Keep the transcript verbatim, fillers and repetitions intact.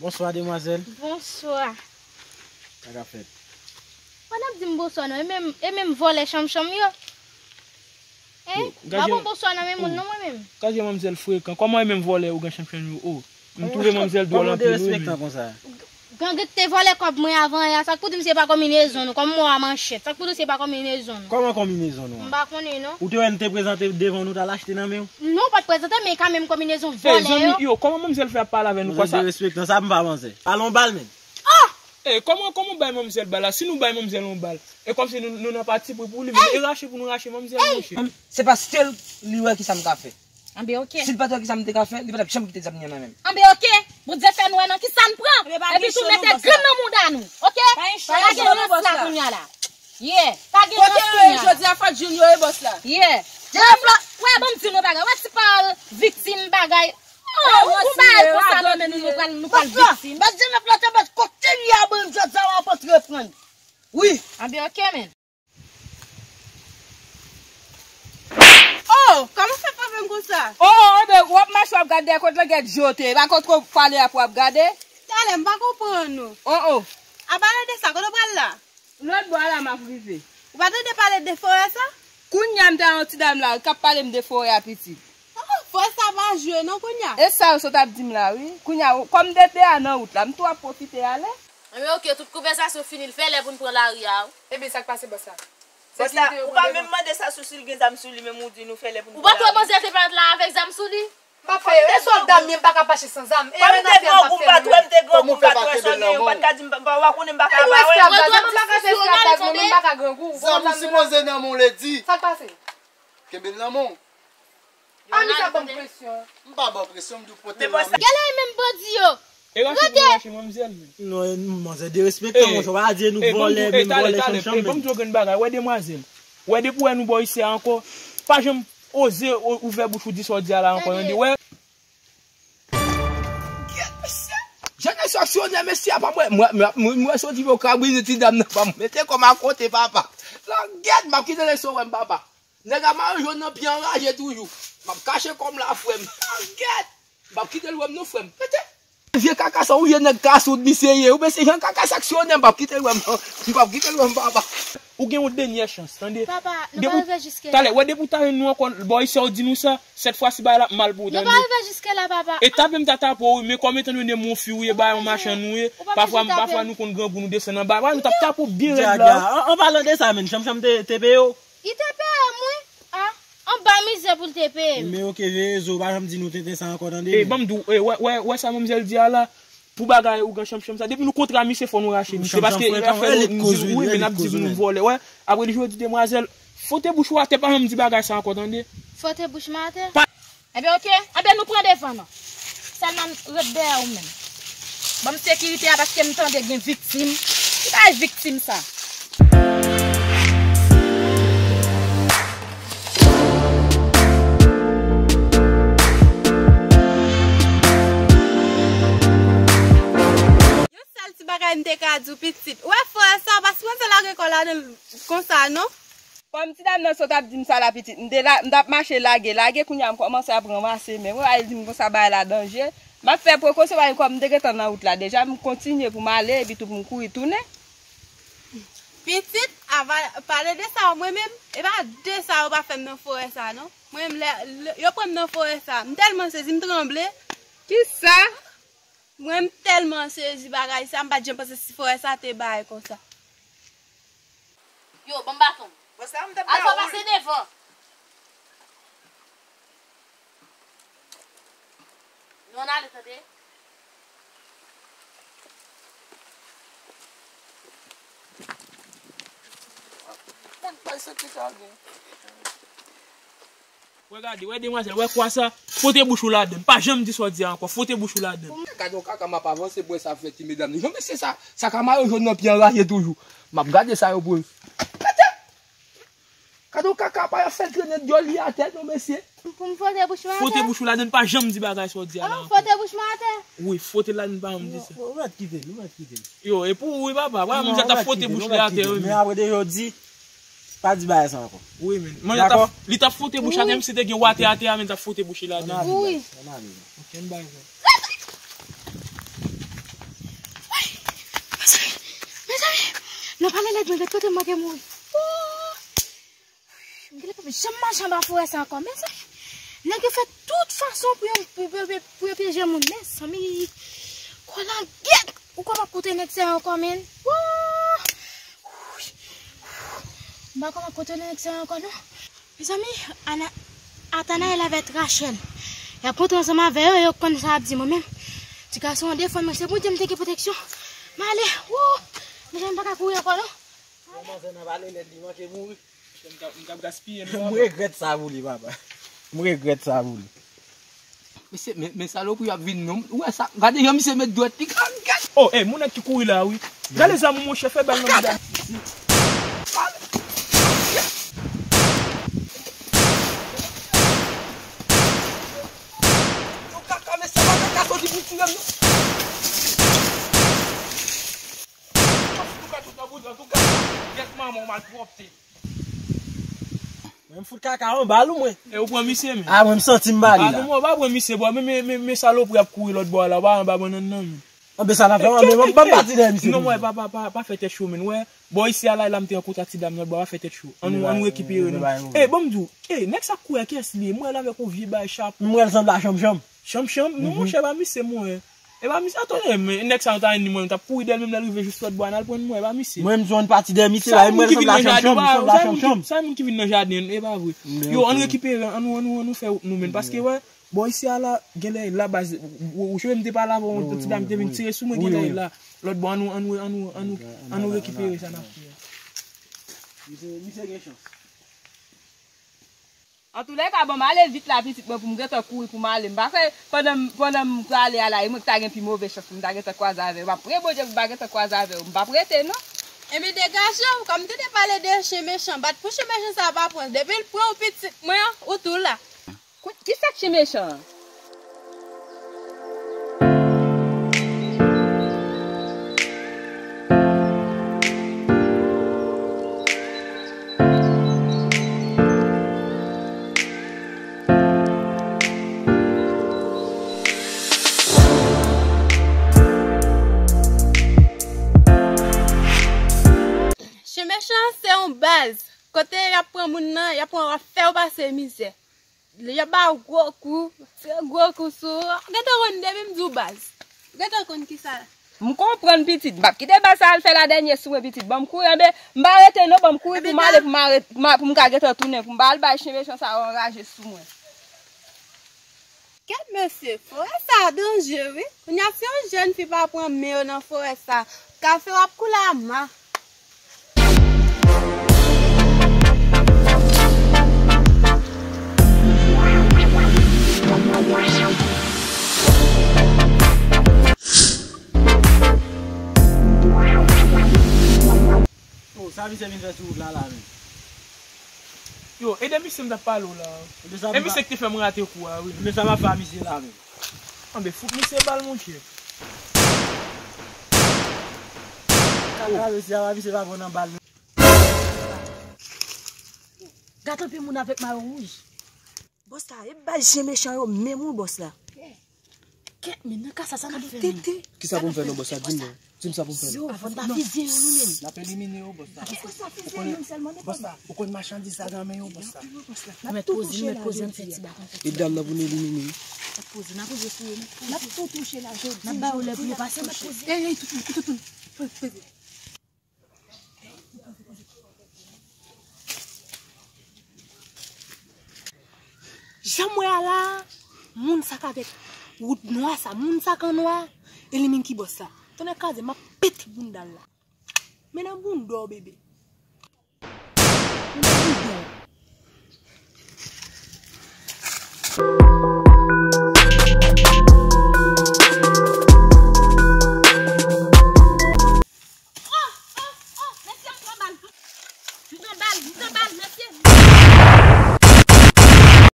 Bonswa, demwazèl. Bonswa. Sa k ap fèt? Pa n ap di m bonswa non, e menm, e menm vòlè chanmchanm yo. Hein? Yo, pa gade bon bonswa nan men moun non, mwen menm. Gade manmzèl frekan. Kòman e menm vòlè ougan chanmchanm yo? Oh, m twouve manmzèl dwòl anpil wi, men. Kòman w derespektan konsa? Gangan te vòlè kòb mwen avan yè a, sa k pou di m se pa konbinezon nou, kòm mò a manchèt, sa k pou di se pa konbinezon nou? Kòman konbinezon nou an? M pa konnen non. Ou te wè n te prezante devan nou t al achte nan men w? Non, w pa t prezante, men kanmenm konbinezon vòlè yo. Ey, zanmi, yo, kòman manmzèl fè ap pale avè nou konsa? Manzè derespektan, sa m pa manzè. Al on bal, men. Oh! Ey, kòman, kòman w bay manmzèl bal la? Si nou bay manmzèl yon bal, e kòmsi nou, nou nan patipri pou li, men e rache pou nou rache manmzèl, monchè. Se paske l, li wè kisa m ka fè. Anben, oke. Si l pa t wè kisa m te ka fè, li pa t ap janm kite zam li an nan men m. Anben, oke. Bondye fè n wè nan kisa n pran. Epi tou mete grenn nan mouda nou. Oke? Pa gen chans la kounye a la. Yeah. Pa gen chans kounye a la. Jodi a fòt Junior e bòs la. Yeah. Wè, ban m di nou bagay. Wè ti pawòl viktim bagay. Oh, ou bagay konsa nan men nou, nou pral, nou pral viktim. Bòs Jenèf la te bòs kote li a, bon, jodi a w ap antreprann. Wi. Anben, oke, men. Oh, kòman fè frape m konsa? Oh, oh, anben, w ap mache w ap gade dèyè kot langèt je w te ye. Pa kot ko pale a pou w ap gade. Talè, m pa konprann ou. Oh, oh. Apa lè de sa, kote w pral la? Lòt bò a la m ap rive. Ou pa tande pale de forè sa? Kounye a m te a yon ti dam la k ap pale m de forè a pitit. Oh, forè sa pa jwe non kounye a. E sa yo sot ap di m la wi. Kounye a, kòm de de a nan wout la, m tou ap pwofite ale. Anben oke, tout konvèsasyon fini, l fè lè pou n pran lari a wi. Ebyen sa k pase bòs la? Bòs la, ou pa menm mande Sasou si l gen zam sou li, menm ou di nou fè lè pou n pran lari. Ou pa t wè manzè te parèt la avèk zam sou li? M pa fè, e sòlda m ye, m pa ka mache san zam. E kòm m te grangou, m pa t wè, m te grangou, m pa t wè sòlda yo, ou pa t ka di m pa, pa, w pa konnen m pa ka ba wè. Mwen dwe esklav, m pa ka fè esklav, mwen menm m pa ka grangou. Zam ou sipoze nan men w, lady. Sa k pase? Kenbe l nan men w. Anita ban m presyon. M pa ba w presyon, m di w pote l nan men. Gade menm bandi yo. E rache pou rache manmzèl, men. Non, manzè derespektan, monchè, w pa di nou vòlè, menm vòlè chanmchanm, men. Ban m di w grenn bagay, wè demwazèl. Wè depi w wè nou bò isi a ankò, pa janm oze o-, ouvè bouch ou di sa w di a la ankò, tande, wè. Gèt mesye. Jenès yo aksyonnen mesye a pa mwen. Mwen, mwen, mwen, mwen soti yo kabrize ti dam nan pa mwen. Mete kò m akote papa. Langèt, m ap kite leson wè m papa. Nèg la mare jòn nan pye anraje toujou. M ap kache kò m la frè m. Langèt. M p ap kite l wè m non frè m. Mete. Vye kaka sa ou ye nèg kasoud misye ye. Ou mesye jan kaka sa aksyonnen m p ap kite l wè m non. M p ap kite l wè m papa. Ou gen yon dènyè chans, tande. Papa, nou pa rive jiske la. Talè, wè depi w ta jwenn nou ankò, bò isi a w di nou sa, sèt fwa si bagay la ap mal pou ou, tande. Nou pa rive jiske la, papa. E tape m ta tape w, wi, men kòm etan done m yon fi ou ye, ba yon machann ou ye, pafwa, pafwa nou konn grangou nou desann anba, wè, nou t ap tape w byen rèd la. An, an palan de sa, menm, chanmchanm te, te peye w? Li te peye m, wi. A, anba mizè pou l te peye m. Men oke, veye zo, pa janm di nou tenten sa ankò, tande. E, ban m di w, e, wè, wè, wè sa manmzèl di a la, pou bagay ougan chanmchanm sa, depi nou kontre a misye, fò nou rache misye, paske li fè nou di, wi, men n ap di nou vòlè, wè. Apre li jodi demwazèl, fote bouch ou atè, pa janm di bagay sa ankò, tande. Fote bouch mwen atè? Enben, oke. Enben, nou pran devan non. Sèlman ret dèyè ou menm. Ban m sekirite a paske m tande gen viktim. Ki bagay viktim sa? Yon sèl ti bagay m te ka di w, pitit. Ou wè frè sa, w pa sipoze lage kò w ladan l konsa, non. Kòm ti dam nan sot ap di m sa la, pitit, m te la, m t ap mache lage, lage, kounye a m kòmanse ap ranmase men. Mwen, li di m konsa, bagay la danje. M ap fè prekosyon, paske kòm m te gentan nan wout la deja, m kontinye pou m ale, epi tou pou m kouri tounen. Pitit, ava, pale de sa, mwen menm, e pa de sa yo pa fè m nan forè sa, non. Mwen menm, lè, lè yo pran m nan forè sa, m tèlman sezi, m tranble. Kisa? Mwen, m tèlman sezi bagay sa, m pa t janm panse si forè sa te bay konsa. Yo, ban m baton. Bòs la, m t ap ba ou l. Alfa, pase devan. Nou ann ale, tande. Mwen bay sa ki ka gen. Wè gade, wè demwazèl, wè kwa sa, fote bouch ou ladann. Pa janm di sa w di a ankò, fote bouch ou ladann. Gade yon kaka m ap avanse, bwè sa fè ti medam ni. Jan mesye sa, sa ka mare jòn nan pye anraje toujou. M ap gade sa yo pou. Gade! Gade yon kaka pa y ap fè l trennen dyòl li atè non, mesye. Pou m fote bouch mwen atè? Fote bouch ou ladann, pa janm di bagay sa w di a la ankò. Fote bouch mwen atè? Wi, fote l ladann, pa janm di sa. Ou mèt kite l, ou mèt kite l. Yo, e pou ou wi papa, wè manzè t ap fote bouch li atè wi. Men apre de jodi, pa di bagay sa ankò. Wi men. Manzè t ap, li t ap fote bouch atè, menm si te gen watè atè a, men l t ap fote bouch li ladann. Wi. Ok, ann bay sa. Pale lèd, mwen, gad kote m manke mouri. Woo! M genlè p ap janm mache anba forè sa ankò. Mezanmi, nèg yo fè tout fason pou yo, pou, pou, pou, pou yo pyeje moun. Mezanmi, kòlagèt! Ou kwè m ap koute nèg sa yo ankò, menn? Woo! M pa kwè m ap koute nèg sa yo ankò, non. Mezanmi, Ana, Natanael avèk Rachel. Y ap kontre ansanm avè yo, yo konn sa y ap di mwen menm. Ti gason an defann mwen, se Bondye m te gen pwoteksyon. M ale, woo! Mezanmi, m pa ka kouri ankò, non. Bon, manzè nan pale lèd, li manke mouri. M t ap, m t ap gaspiye, non, papa. M regrèt sa pou li, papa. M regrèt sa pou li. Mesye, men, men salopri ap vin non. Ou wè sa? Gade jan misye met dwèt li, gad, gad. Oh, ey, moun nèg ki kouri la, wi. Gade zam ou, monchè, fè bal nan medam. Yo kaka, mesye, pa kaka soti pou tire m, non. Antouka, tout nan bout, antouka, gèt manman w malpwòpte. Mwen, m fout kaka yon bal ou mwen. E ou pran misye, men? Ah, mwen, m santi m bali la. Ah, non, mwen pa pran misye, bò. Men, men, men, men salopri ap kouri lòt bò a la, ou pa anba bannann nan, men. Anben sa n ap fè, anben, ban m pati dèyè misye. Non, mwen, pa, pa, pa, pa fè tèt cho, men. Wè, bò isi a la, la m te rankontre ak ti dam nan, bò, pa fè tèt cho. Ann nou, ann nou rekipere nou. E, ban m di w, e, nèg sa k kouri a, kiyès li ye? M wè l avèk yon vye bagay chapo. M wè l sanble a chanm chanm. Chanm chanm? Non, monchè, pa misye, mwen. E pa misye, atann, men nèg sa yo ta jwenn li, mwen, m t ap kouri dèyè l, menm lè l rive jis lòt bò a, n al pran l, mwen, e pa misye. Mwen, m jwenn pati dèyè misye la, e mwen, l sanble a chanm chanm, l sanble a chanm chanm. Sa e moun ki vin nan jaden, e pa vre. Yo, ann rekipere, ann nou, ann nou, ann nou fè wout nou, menm, paske, wè, bò isi a la, genlè, la baz, ou, ou, ou, m te pale avè w, ti dam te vin tire sou mwen, genlè, la. Lòt bò, ann nou, ann nou, ann nou, ann nou, ann nou rekipere sa n ap fè a. Misye, misye gen chans. Antoulèka, bon, m ale vit la, pitit mwen, pou m gentan kouri pou m ale. M pa kwè pandan m, pandan m prale a la, e mwen ki ta gen pi move chans pou m ta gentan kwaze avè yo. M ap priye Bondye pou m pa gentan kwaze avè yo. M p ap rete, non. Ebyen, degaje w, kòm m tande pale de chen mechan, bat pou chen mechan sa pa pran. Depi l pran w pitit mwen an, ou tou la. Ki sa k chen mechan an? Chen mechan se yon baz. Kote y ap pran moun nan, y ap pran, y ap fè w pase mizè. Y ap ba w gwo kou, tire gwo kou sou ou. Ou gentan konn depi m di w baz. Ou gentan konn kisa. M konprann pitit. M p ap kite baz sa al fè ladènye sou mwen pitit. Ban m kouri, anben, m pa rete non, ban m kouri pou m ale, pou m arete, pou m a, pou m ka gentan tounen, pou m pa al bay chen mechan sa yo anraje sou mwen. Kèt mesye, forè sa a danje wi. Kounye a si yon jèn fi pa pran men yo nan forè sa a, kafe w ap koule ama. Oh, sa misye vin fè sou wout la la menm? Yo, ede misye m t ap pale w la. E misye ki te fè m rate kou a, wi. Men sa m ap fè a misye la menm? Anben, fout misye bal, monchè. Kaka, mesye, a misye pa pran nan bal, non. Gad anpil moun avèk mayo wouj. Bòs la, e baz chen mechan yo menm wi bòs la. Kèt, men nan ka sa, sa n ap fè menm? Kisa pou m fè non bòs la? Di m non. Di m sa pou m fè non. Yo, fò n ta fizye yo nou menm. N ap elimine yo bòs la. Fò n ta fizye yo menm sèlman, bòs la. Ou konn machandiz la nan men yo bòs la. N ap poze, n ap poze, n ap fè ti bagay. E dam nan pou n elimine yo. N ap poze, n ap poze sou yo, n ap poze. N ap tou touche la jodi. N ap ba yo lè pou yo pase, n ap poze. Ey, ey, toutoun, toutoun. Poze, poze. Jan m wè a la, moun sa k avèk wout nwa sa, moun sa k an nwa, e li menm ki bòs la. Tonnè kraze, m ap pete bounda l la. Men nan bounda w, bebe. Men nan bounda w.